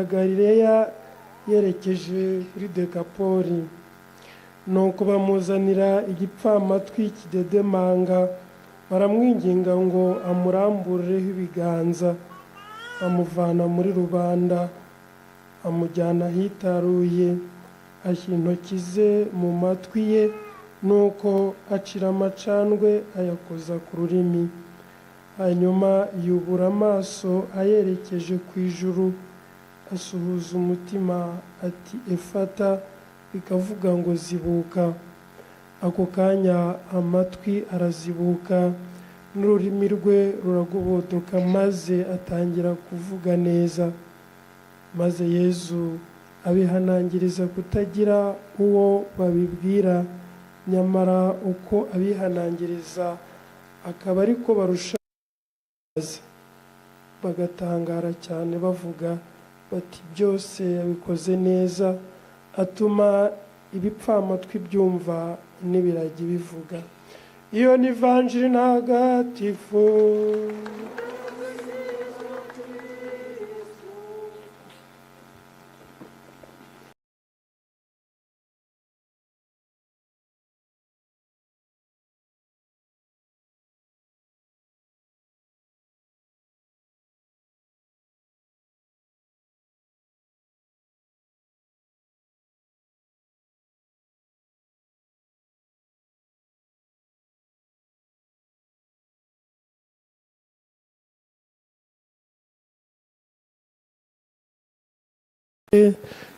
Galileya yerekeje kuri Dekapoli. Nuko bamuzanira igipfamatwi kidedemanga, baramwinginga ngo amurambureho ibiganza. Amuvana muri rubanda, amujyana ahitaruye, ashyira intoki ze mu matwi ye, nuko acira amacandwe ayakoza ku rurimi. Hanyuma yubura amaso ayerekeje ku ijuru, asuhuza umutima ati "Efata," bikavuga ngo zibuka. Ako kanya amatwi arazibuka n'ururimi rwe ruragobotoka, maze atangira kuvuga neza. Maze Yezu abihanangiriza kutagira uwo babibwira, nyamara uko abihanangiriza akaba ariko barusha, bagatangara cyane bavuga bati byose yabikoze neza, atuma ibipfamatwi byumva n'ibiragi bivuga. Iyo ni Ivanjiri ntagatifu.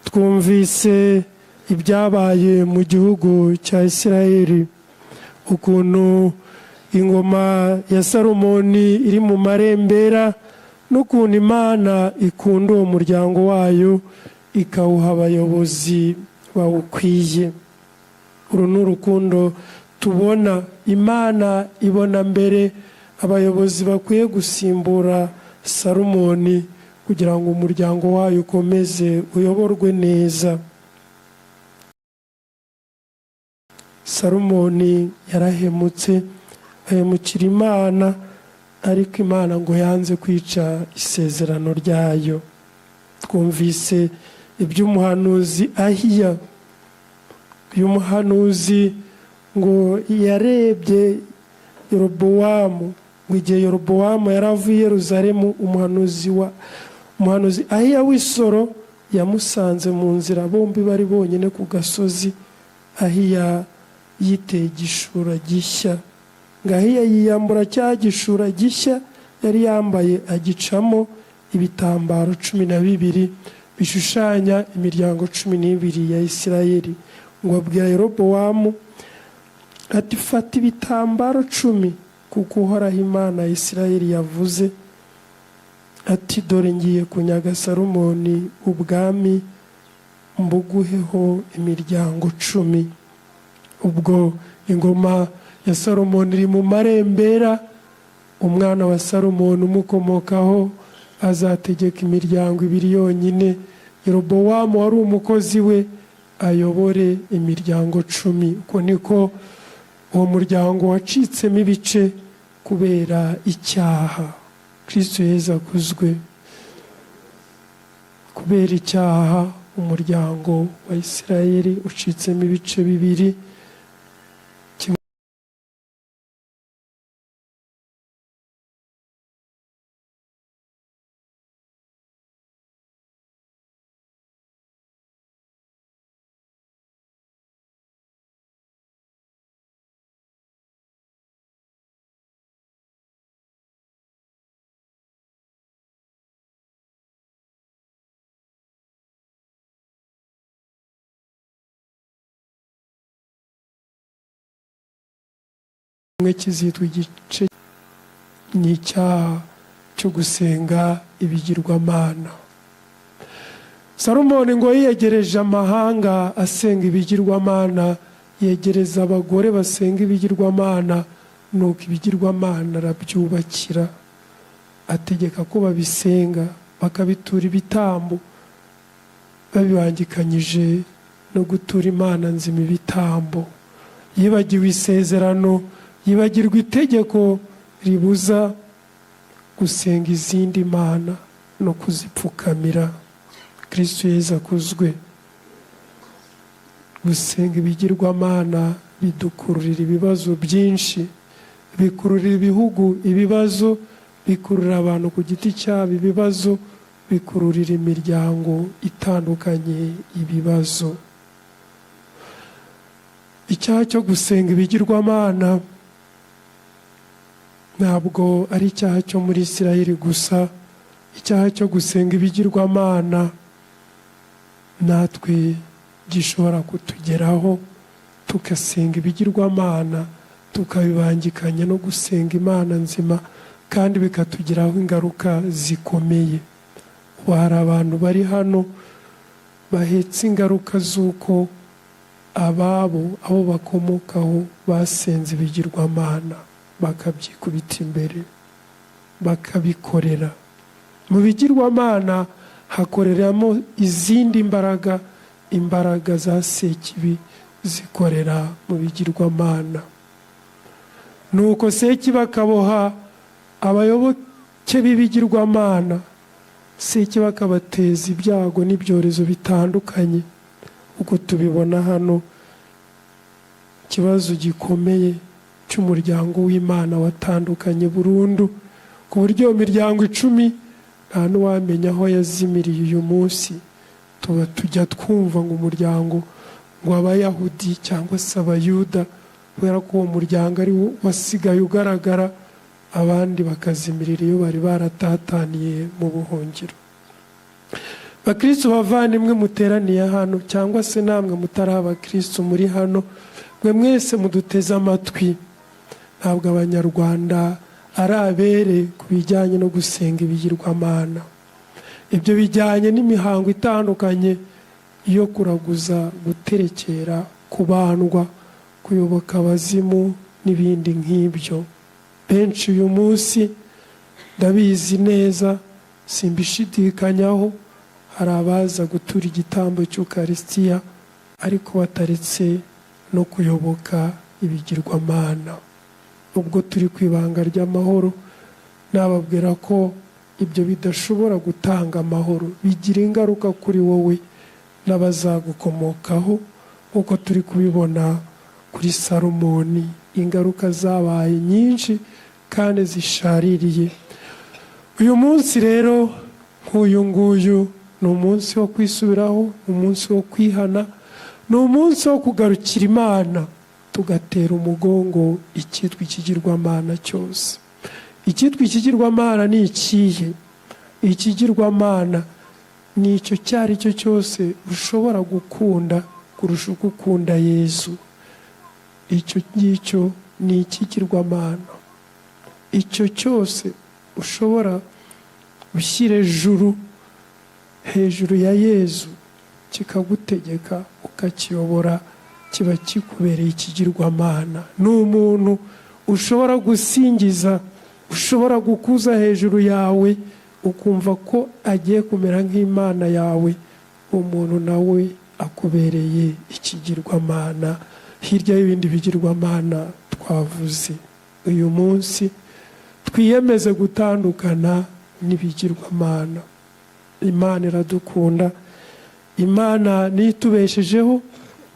Twumvise ibyabaye mu gihugu cya Isirayeli, ukuntu ingoma ya Salomoni iri mu marembera, n'ukuntu Imana ikunda uwo muryango wayo ikawuha abayobozi bawukwiye. Uru ni urukundo tubona Imana ibona mbere abayobozi bakwiye gusimbura Salomoni kugira ngo umuryango wayo ukomeze uyoborwe neza. Salomoni yarahemutse, ahemukira Imana, ariko Imana ngo yanze kwica isezerano ryayo. Twumvise iby'umuhanuzi Ahiya. Uyu muhanuzi ngo yarebye Yerobowamu, ngo igihe Yerobowamu yari avuye i Yeruzalemu, umuhanuzi Ahiya w'Isoro yamusanze mu nzira, bombi bari bonyine ku gasozi. Ahiya yiteye igishura gishya, ngo Ahiya yiyambura cya gishura gishya yari yambaye, agicamo ibitambaro 12 bishushanya imiryango 12 ya Isirayeli. Ngo abwira Yerobowamu ati fata ibitambaro 10, kuko Uhoraho Imana ya Isirayeli yavuze ati dore ngiye kunyaga Salomoni ubwami, mbuguheho imiryango 10. Ubwo ingoma ya Salomoni iri mu marembera, umwana wa Salomoni umukomokaho azategeka imiryango 2 yonyine, Yerobowamu wari umukozi we ayobore imiryango 10. Uko niko uwo muryango wacitsemo ibice kubera icyaha. Kristo Yezu akuzwe. Kubera icyaha umuryango wa Isirayeli ucitsemo ibice 2. Kimwe kizitwa igice ni icyaha cyo gusenga ibigirwamana. Salomoni ngo yiyegereje amahanga asenga ibigirwamana, yegereza abagore basenga ibigirwamana, nuko ibigirwamana arabyubakira, ategeka ko babisenga bakabitura ibitambo, babibangikanyije no gutura Imana nzima ibitambo. Yibagiwe isezerano, yibagirwa itegeko ribuza gusenga izindi mana no kuzipfukamira. Kristu Yezu akuzwe. Gusenga ibigirwamana bidukururira ibibazo byinshi, bikururira ibihugu ibibazo, bikururira abantu ku giti cyabo ibibazo, bikururira imiryango itandukanye ibibazo. Icyaha cyo gusenga ibigirwamana ntabwo ari icyaha cyo muri Isirayeli gusa. Icyaha cyo gusenga ibigirwamana natwe gishobora kutugeraho, tugasenga ibigirwamana tukabibangikanya no gusenga Imana nzima, kandi bikatugiraho ingaruka zikomeye. Ubu hari abantu bari hano bahetse ingaruka z'uko ababo, abo bakomokaho, basenze ibigirwamana, bakabyikubita imbere, bakabikorera. Mu bigirwamana hakoreramo izindi mbaraga, imbaraga za Sekibi zikorera mu bigirwamana. Nuko Sekibi akaboha abayoboke b'ibigirwamana, Sekibi akabateza ibyago n'ibyorezo bitandukanye, uko tubibona hano. Ikibazo gikomeye cy'umuryango w'Imana watandukanye burundu, ku buryo iyo miryango 10 nta n'uwamenya aho yazimiriye. Uyu munsi tuba tujya twumva ngo umuryango ngo Abayahudi cyangwa se Abayuda, kubera ko uwo muryango ari wo wasigaye ugaragara, abandi bakazimirira iyo bari baratataniye mu buhungiro. Bakristu bavandimwe muteraniye hano, cyangwa se namwe mutari abakristu muri hano, mwe mwese muduteze amatwi, ntabwo Abanyarwanda ari abere ku bijyanye no gusenga ibigirwamana. Ibyo bijyanye n'imihango itandukanye yo kuraguza, guterekera, kubandwa, kuyoboka abazimu n'ibindi nk'ibyo. Benshi uyu munsi, ndabizi neza, simbishidikanyaho, hari abaza gutura igitambo cy'Ukarisitiya ariko bataretse no kuyoboka ibigirwamana. Ubwo turi ku ibanga ry'amahoro, nababwira ko ibyo bidashobora gutanga amahoro, bigira ingaruka kuri wowe n'abazagukomokaho, nk'uko turi kubibona kuri Salomoni. Ingaruka zabaye nyinshi kandi zishaririye. Uyu munsi rero nk'uyu nguyu ni umunsi wo kwisubiraho, ni umunsi wo kwihana, ni umunsi wo kugarukira Imana, tugatera umugongo icyitwa ikigirwamana cyose. Icyitwa ikigirwamana ni ikihe? Ikigirwamana ni icyo icyo ari cyo cyose ushobora gukunda kurusha uko ukunda Yezu. Icyo ngicyo ni ikigirwamana. Icyo cyose ushobora gushyira ejuru, hejuru ya Yezu, kikagutegeka, ukakiyobora, kiba kikubereye ikigirwamana. Ni umuntu ushobora gusingiza, ushobora gukuza hejuru yawe, ukumva ko agiye kumera nk'Imana yawe, umuntu nawe akubereye ikigirwamana, hirya y'ibindi bigirwamana twavuze. Uyu munsi twiyemeze gutandukana n'ibigirwamana. Imana iradukunda, Imana niyo itubeshejeho.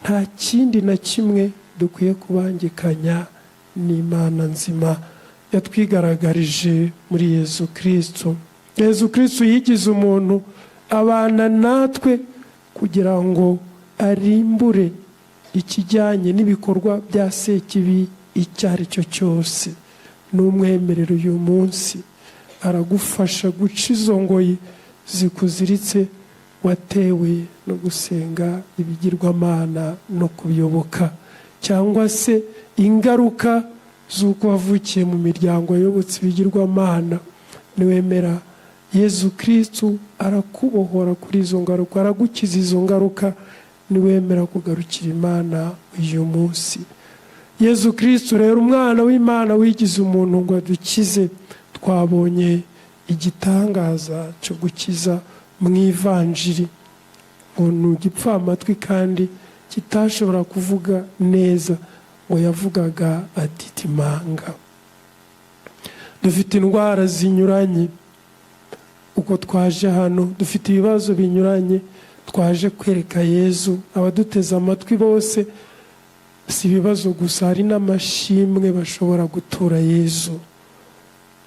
Nta kindi na kimwe dukwiye kubangikanya n'Imana nzima yatwigaragarije muri Yezu Kirisitu. Yezu Kirisitu yigize umuntu, abana natwe, kugira ngo arimbure ikijyanye n'ibikorwa bya Sekibi icyo ari cyo cyose. N'umwemerero uyu munsi aragufasha guca izo ngoyi zikuziritse watewe no gusenga ibigirwamana no kubiyoboka, cyangwa se ingaruka z'uko wavukiye mu miryango yayobotse ibigirwamana. Niwemera Yezu Kirisitu, arakubohora kuri izo ngaruka, aragukiza izo ngaruka, niwemera kugarukira Imana uyu munsi. Yezu Kirisitu rero, umwana w'Imana wigize umuntu ngo adukize, twabonye igitangaza cyo gukiza mu Ivanjiri, ngo ni igipfamatwi kandi kitashobora kuvuga neza, ngo yavugaga atitimanga. Dufite indwara zinyuranye. Uko twaje hano dufite ibibazo binyuranye, twaje kwereka Yezu. Abaduteze amatwi bose, si ibibazo gusa, hari n'amashimwe bashobora gutura Yezu.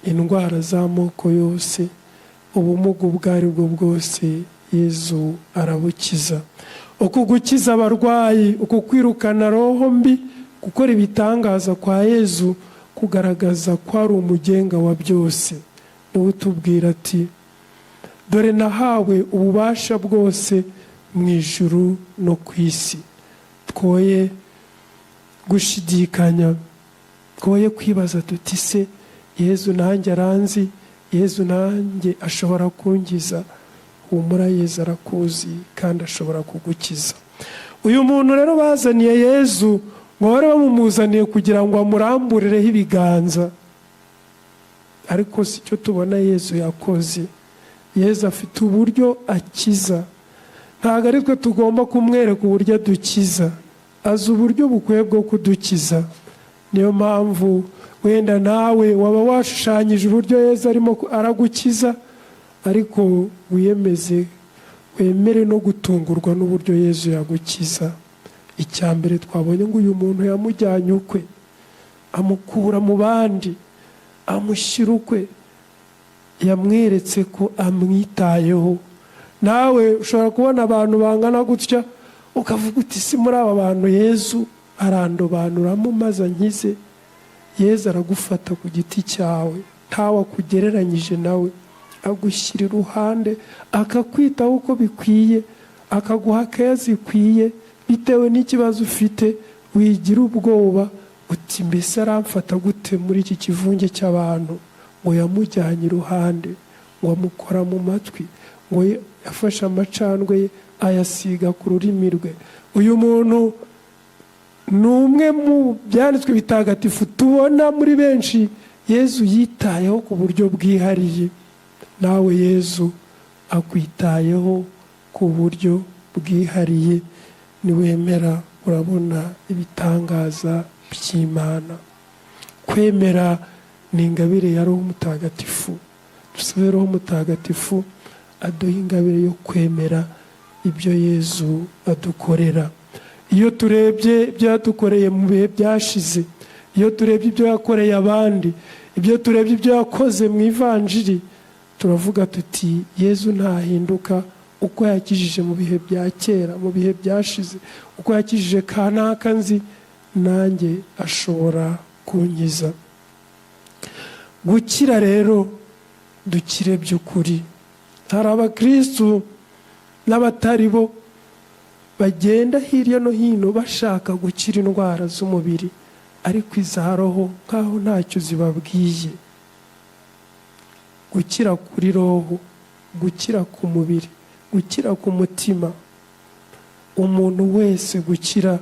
Indwara z'amoko yose, ubumuga ubwo ari bwo bwose, Yezu arabukiza. Uku gukiza abarwayi, uku kwirukana roho mbi, gukora ibitangaza kwa Yezu kugaragaza ko ari umugenga wa byose. Niwe utubwira ati: "Dore nahawe ububasha bwose mu ijuru no ku isi." Twoye gushidikanya, twoye kwibaza tuti: "Se Yezu nanjye aranzi? Yezu nanjye ashobora kunkiza?" Humura, Yezu arakuzi kandi ashobora kugukiza. Uyu muntu rero bazaniye Yezu, ngo bari bamumuzaniye kugira ngo amuramburireho ibiganza, ariko si cyo tubona Yezu yakoze. Yezu afite uburyo akiza, ntabwo ari twe tugomba kumwereka uburyo adukiza. Azi uburyo bukwiye bwo kudukiza. Niyo mpamvu wenda nawe waba washushanyije uburyo Yezu arimo aragukiza, ariko wiyemeze wemere no gutungurwa n'uburyo Yezu yagukiza. Icya mbere twabonye, ngo uyu muntu yamujyanye ukwe, amukura mu bandi, amushyira ukwe, yamweretse ko amwitayeho. Nawe ushobora kubona abantu bangana gutya, ukavuga uti: "Si muri aba bantu Yezu arandobanuramo maze ankize?" Yezu aragufata ku giti cyawe, ntawe akugereranyije nawe, agushyira iruhande, akakwitaho uko bikwiye, akaguha keya zikwiye bitewe n'ikibazo ufite. Wigira ubwoba uti: "Mbese aramfata gute muri iki kivunge cy'abantu?" Ngo yamujyanye iruhande, ngo amukora mu matwi, ngo yafashe amacandwe ye ayasiga ku rurimi rwe. Uyu muntu ni umwe mu byanditswe bitagatifu tubona muri benshi Yezu yitayeho ku buryo bwihariye. Nawe Yezu akwitayeho ku buryo bwihariye. Niwemera urabona ibitangaza by'Imana. Kwemera ni ingabire ya Roho Mutagatifu. Dusabe Roho Mutagatifu aduha ingabire yo kwemera ibyo Yezu adukorera. Iyo turebye ibyo yadukoreye mu bihe byashize, iyo turebye ibyo yakoreye abandi, ibyo turebye ibyo yakoze mu Ivanjiri, turavuga tuti: "Yezu ntahinduka. Uko yakijije mu bihe bya kera, mu bihe byashize, uko yakijije kanaka nzi, nanjye ashobora kunkiza." Gukira rero, dukire by'ukuri. Hari abakirisitu n'abatari bo bagenda hirya no hino bashaka gukira indwara z'umubiri, ariko iza roho nk'aho ntacyo zibabwiye. Gukira kuri roho, gukira ku mubiri, gukira ku mutima, umuntu wese gukira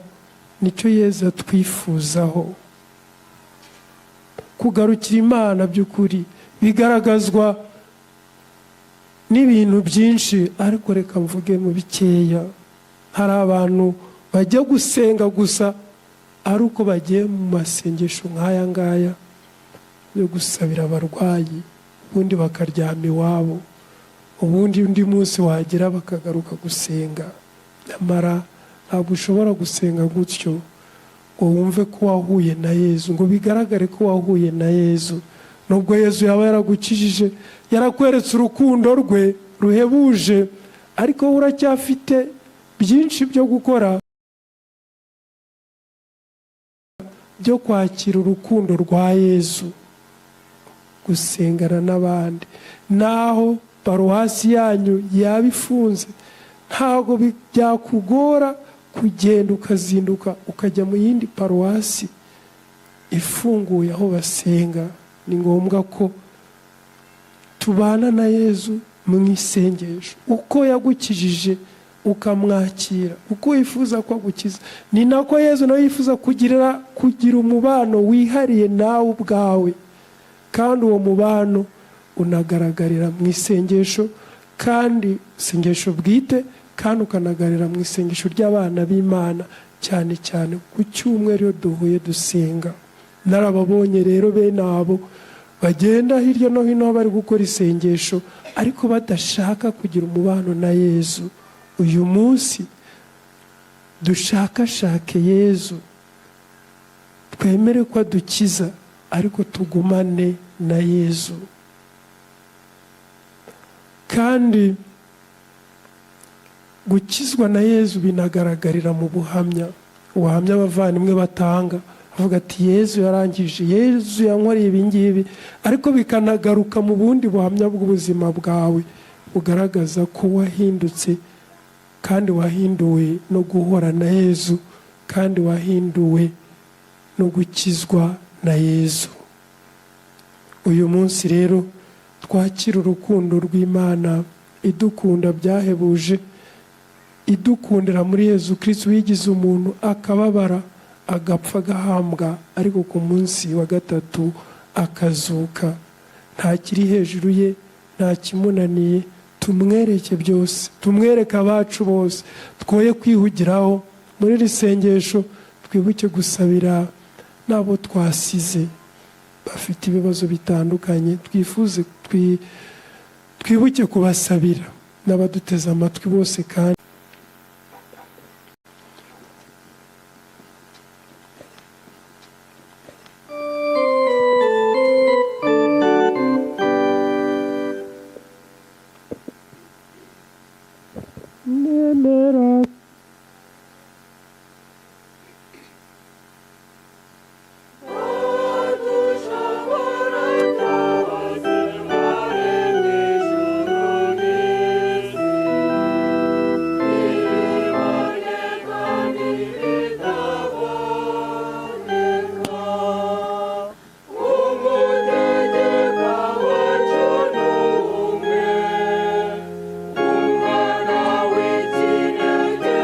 nicyo Yezu atwifuzaho. Kugarukira Imana by'ukuri bigaragazwa n'ibintu byinshi, ariko reka mvuge mu bikeya. Hari abantu bajya gusenga gusa ari uko bagiye mu masengesho nk'aya ngaya yo gusabira abarwayi, ubundi bakaryama iwabo, ubundi undi munsi wagera bakagaruka gusenga. Nyamara ntabwo ushobora gusenga gutyo ngo wumve ko wahuye na Yezu, ngo bigaragare ko wahuye na Yezu. Nubwo Yezu yaba yaragukijije, yarakweretse urukundo rwe ruhebuje, ariko wowe uracyafite byinshi byo gukora byo kwakira urukundo rwa Yezu. Gusengana n'abandi, naho paruwasi yanyu yaba ifunze, ntabwo byakugora kugenda ukazinduka ukajya mu yindi paruwasi ifunguye aho basenga. Ni ngombwa ko tubana na Yezu mu isengesho. Uko yagukijije ukamwakira, uko wifuza ko agukiza, ni nako Yezu nawe yifuza kugira umubano wihariye nawe ubwawe. Kandi uwo mubano unagaragarira mu isengesho, kandi isengesho bwite, kandi ukanagarira mu isengesho ry'abana b'Imana, cyane cyane ku cyumweru iyo duhuye dusenga. Narababonye rero bene abo bagenda hirya no hino bari gukora isengesho, ariko badashaka kugira umubano na Yezu. Uyu munsi dushakashake Yezu, twemere ko adukiza, ariko tugumane na Yezu. Kandi gukizwa na Yezu binagaragarira mu buhamya, ubuhamya abavandimwe batanga, avuga ati Yezu yarangije, Yezu yankoreye ibi ngibi, ariko bikanagaruka mu bundi buhamya bw'ubuzima bwawe bugaragaza ko wahindutse, kandi wahinduwe no guhora na Yezu, kandi wahinduwe no gukizwa na Yezu. Uyu munsi rero twakira urukundo rw'Imana idukunda byahebuje, idukundira muri Yezu Kristo wigize umuntu akababara, agapfa, agahambwa, ariko ku munsi wa gatatu akazuka. Nta kiri hejuru ye, nta kimunaniye. Tumwereke byose, tumwereke abacu bose, twoye kwihugiraho. Muri iri sengesho twibuke gusabira n'abo twasize bafite ibibazo bitandukanye, twifuze twibuke kubasabira n'abaduteze amatwi bose. Kandi nemera Umwana w'ikinege.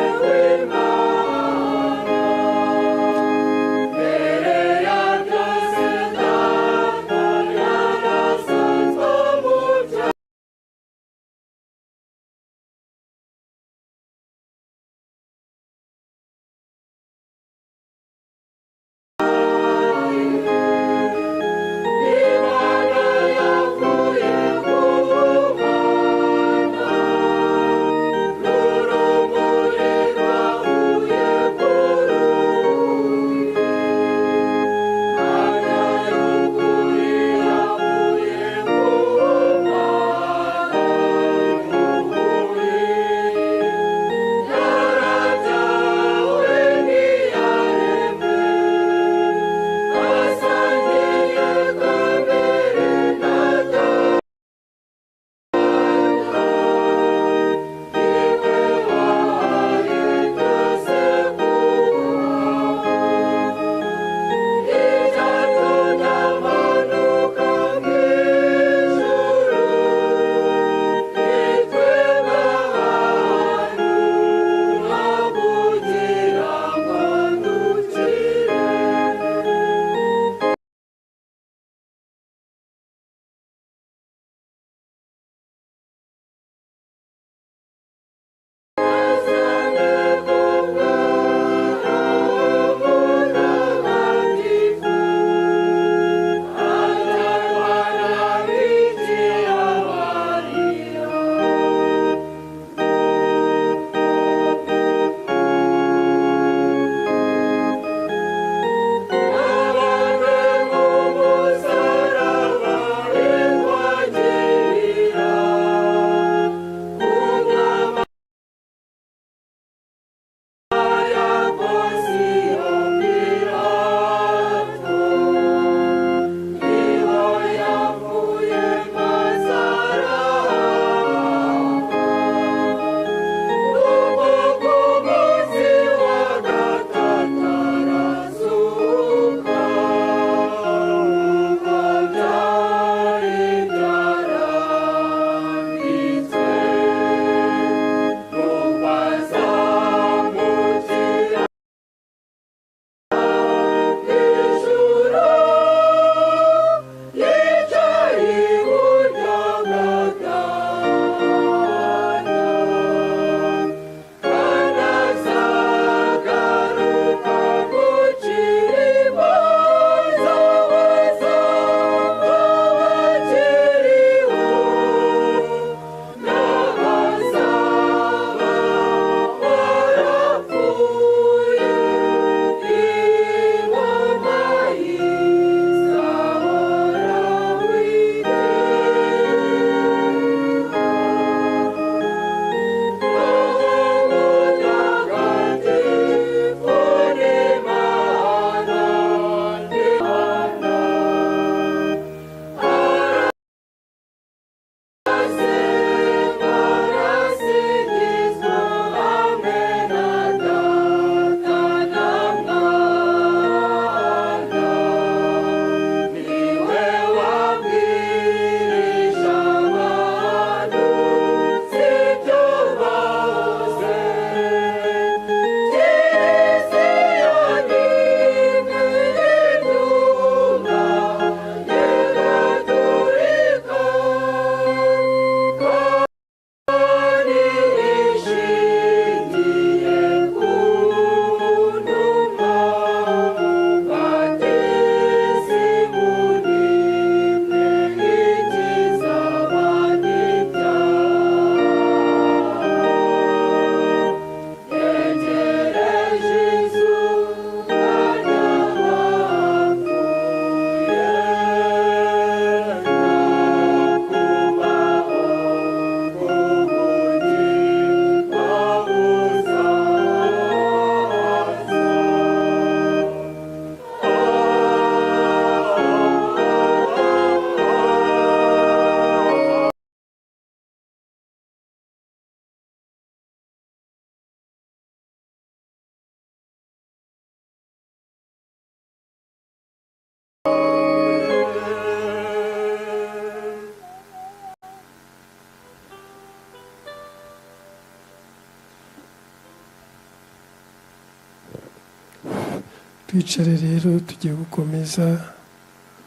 Twicare rero, tugiye gukomeza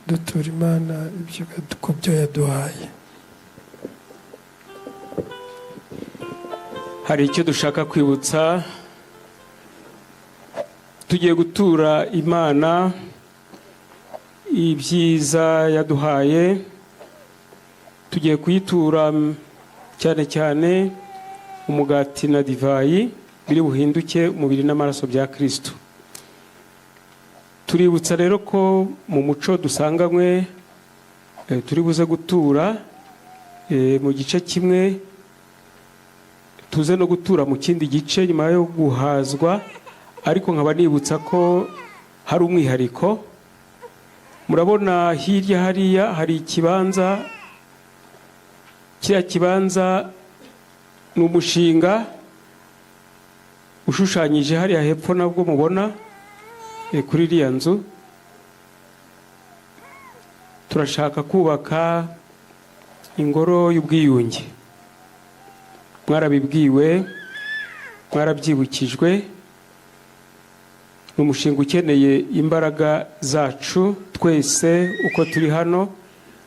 dutura Imana ibyo ku byo yaduhaye. Hari icyo dushaka kwibutsa. Tugiye gutura Imana ibyiza yaduhaye, tugiye kuyitura cyane cyane umugati na divayi biri buhinduke umubiri n'amaraso bya Kristo. Tuributsa rero ko mu muco dusanganywe turi buze gutura mu gice kimwe, tuze no gutura mu kindi gice nyuma yo guhazwa. Ariko nkaba nibutsa ko hari umwihariko. Murabona hirya hariya hari ikibanza. Kiriya kibanza ni umushinga ushushanyije hariya hepfo, nabwo mubona kuri iriya nzu. Turashaka kubaka ingoro y'ubwiyunge. Mwarabibwiwe, mwarabyibukijwe. Ni umushinga ukeneye imbaraga zacu twese uko turi hano.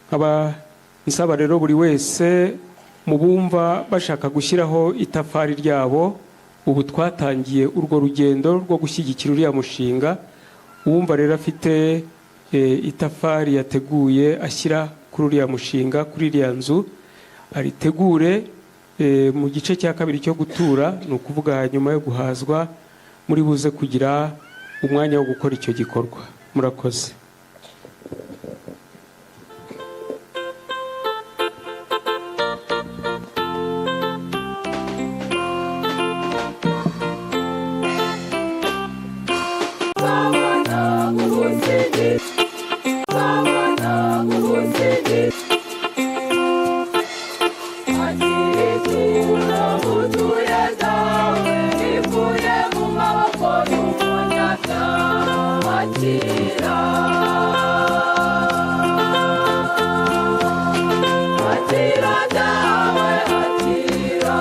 Nkaba nsaba rero buri wese mu bumva bashaka gushyiraho itafari ryabo, ubu twatangiye urwo rugendo rwo gushyigikira uriya mushinga. Uwumva rero afite itafari yateguye ashyira kuri uriya mushinga, kuri iriya nzu, aritegure mu gice cya kabiri cyo gutura, ni ukuvuga nyuma yo guhazwa, muri buze kugira umwanya wo gukora icyo gikorwa. Murakoze. Akira, dawe, akira.